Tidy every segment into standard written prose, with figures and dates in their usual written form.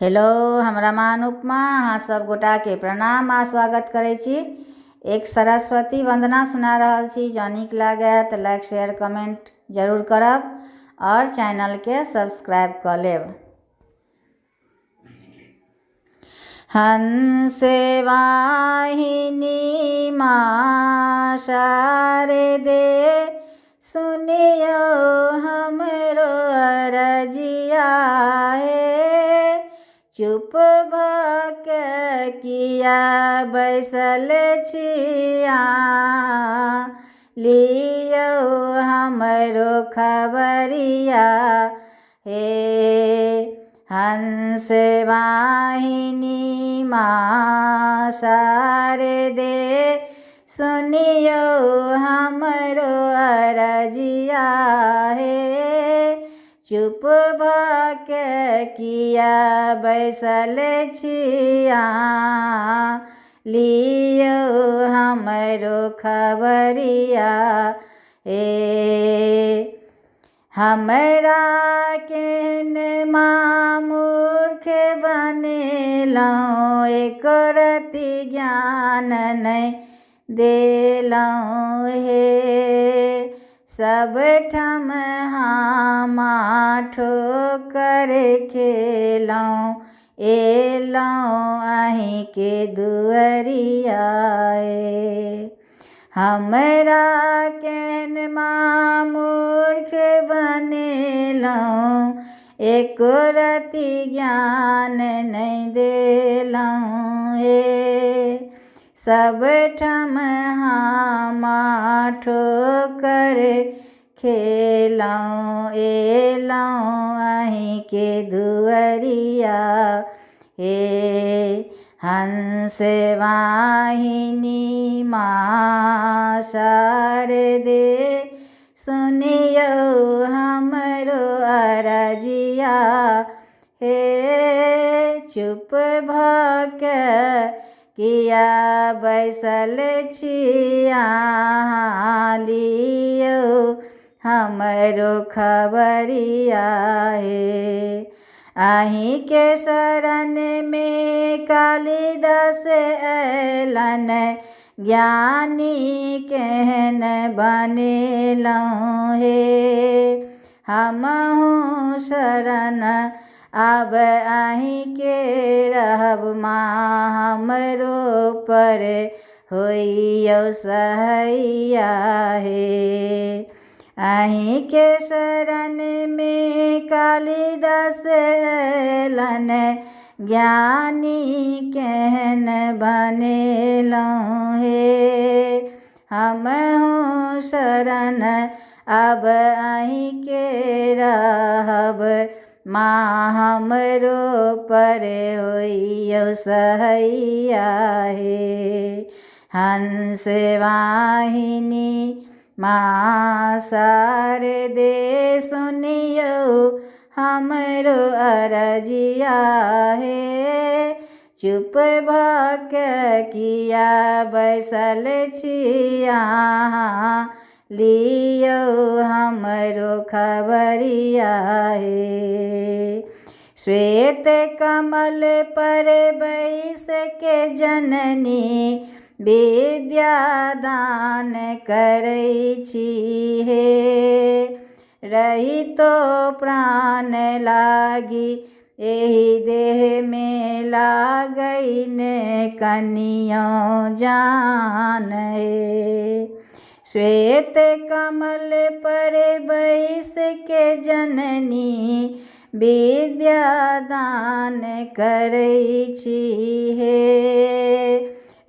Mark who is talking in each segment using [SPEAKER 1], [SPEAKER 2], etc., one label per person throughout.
[SPEAKER 1] Hello, हम रमा अनुपमा अहाँ सब गोटाके प्रणाम आ स्वागत करै छी। एक सरस्वती वन्दना सुना रहल छी। जँ नीक लागए तऽ लाइक शेयर कमेंट जरूर करब आओर चैनलके सब्सक्राइब कऽ लेब। हंस वाहिनी माँ शारदे, सुनियौ हमरो अरजिया हे। चुप भऽ के किया बैसल छी अहाँ, लियौ हमरो खबरिया हे। हंस वाहिनी माँ शारदे, सुनियौ हमरो अरजिया हे। चुप भऽ के किया बैसल छी अहाँ, लियौ हमरो खबरिया हे। हमरा केहन माँ मूर्ख बनेलहुँ, एको रत्ती ज्ञान नहि देलहुँ हे। सबठाम हमा ठोकर खेलहुँ, एलहुँ अहीँके दुअरिया हे। हमरा केहन माँ मूर्ख बनेलहुँ, एको रत्ती ज्ञान नहि देलहुँ हे। सबठाम हमा ठोकर खेलहुँ, एलहुँ अहीँके दुअरिया हे। हंस वाहिनी माँ शारदे, सुनियौ हमरो अरजिया हे। चुप भऽ के किया बैसल छी अहाँ, लियौ हमरो खबरिया हे। अहीँके शरणमे कालिदास अयलन, ज्ञानी केहन बनेलहुँ हे। हमहूँ शरण आब अहीँके रहब माँ, हमरो पर होइयौ सहैया हे। अहीँके शरणमे कालिदास अयलन, ज्ञानी केहन बनेलहुँ हे। हमहूँ शरण आब अहीँके रहब माँ, हमरो पर होइयौ सहैया हे। हंस वाहिनी माँ शारदे, सुनियौ हमरो अरजिया हे। चुप भऽ के किया बैसल छी अहाँ, लियौ हमरो खबरिया हे। श्वेत कमल पर बैस के जननी विद्या दान करै छी हे। रहितो प्राण लागी एहि देहमे लागै ने कनियो जान हे। श्वेत कमल पर बैस के जननी विद्या दान करै छी हे।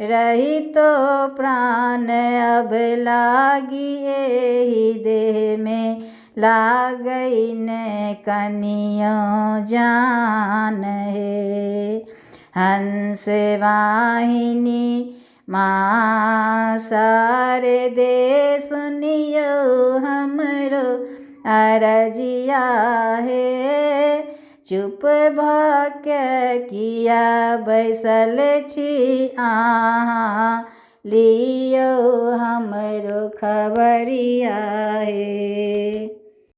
[SPEAKER 1] रहितो प्राण अब लागी एहि देहमे लागै ने कनियो जान हे। हंस वाहिनी माँ शारदे, सुनियौ हमरो अरजिया हे। चुप भऽ के किया बैसल छी अहाँ, लियौ हमरो खबरिया हे।